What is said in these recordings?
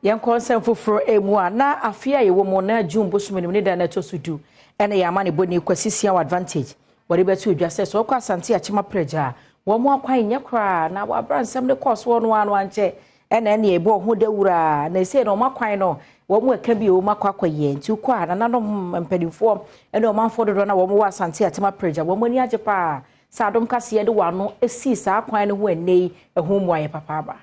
Yɛnkɔ nsɛm foforɔ mu a, na afe a yɛwɔ mu na June bosome no mu ne da no ɛtɔ so 10 ɛna yɛ ama ne bɔni Kwasi Siaw Advantage wɔde bɛto dwa sɛ sɛ ɔkɔ Asante Akyem Aprɛgya a, wɔn mu akwan nyɛ koraa na wɔabra nsɛm de kɔɔ soɔ no ano ankyɛ ɛna ɛbɔ ho dawura na ɛsɛ na wɔn akwan no wɔn mu ɛka bi wɔn akɔ akɔyɛ. Nti kɔ a, nananom mpanimfoɔ ɛne ɔmanfoɔ dodoɔ na wɔn wɔ Asante Akyem Aprɛgya, wɔn ani agye paa sɛ Adom Kaseɛ de wɔn ano esi saa kwan no ho. Ɛnɛ yi ɛho mu ayɛ papaaba.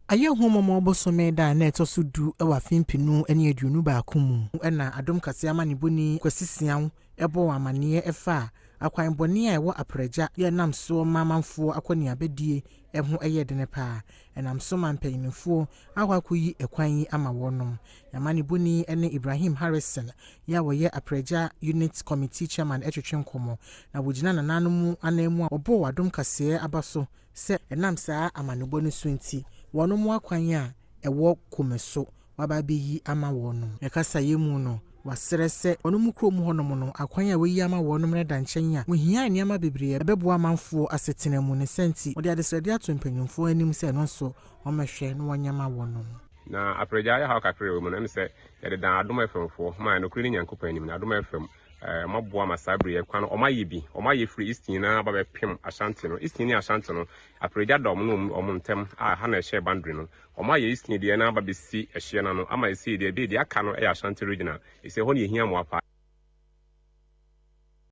Ayɛ hu bosome da a na ɛtɔ so 10 wɔ afe 2021 mu ɛna Adom Kaseɛ amanebɔni Kwasi Siaw ɛbɔ amanneɛ ɛfa akwan bɔne a ɛwɔ Aprɛgya yɛ nam soɔ ma amanfoɔ akɔneabadie ɛho ɛyɛ dene paa, ɛnam so ma mpanyinfoɔ akɔ akɔyi ɛkwan yi ama wɔnom. Amanebɔni ne Ibrahim Harrison yɛ a wɔyɛ Aprɛgya Unit Committee Chairman ɛtwetwe nkɔmmɔ na wɔgyina nananom anan mu a wɔbɔɔ Adom Kaseɛ aba so sɛ ɛnam saa amanebɔ no so nti, wɔn mu akwan a ɛwɔ kome so waba abɛyi ama wɔnom. Ɛkasa yɛ mu no, wasrɛ sɛ ɔno mu kurom hɔnom no, akwan a wɔyi ama wɔnom no da nkyɛn a wɔhia nneɛma bebree a ɛbɛboa amanfoɔ asetena mu ne sɛ nti wɔde adesrɛde ato mpanyimfoɔ anim sɛ ɛno nso wɔmmɛhwɛ na wɔnyɛ ma wɔnom. Na Aprɛgya yɛ haw kakra wɔ mu no, ɛne sɛ yɛde dan Adom FM foɔ ma nokorɛ ne Nyankopɔn anim na Adom FM ɔmaboa ma saa bere kwan no ɔmayɛ bi, ɔmayɛ firi Eastern nyinaa ba bɛpem Ashanti no. Eastern ne Ashanti no, Aprɛgya da ɔmo no ɔmo ntɛm a ha na ɛhyɛ boundary no. Ɔmayɛ Eastern deɛ na aba bɛsi ɛhyeɛ no ano ama ɛsei deɛ deɛ aka no ɛyɛ Ashanti Regional. Ɛsɛ hɔ ne yɛhia mmoa paa.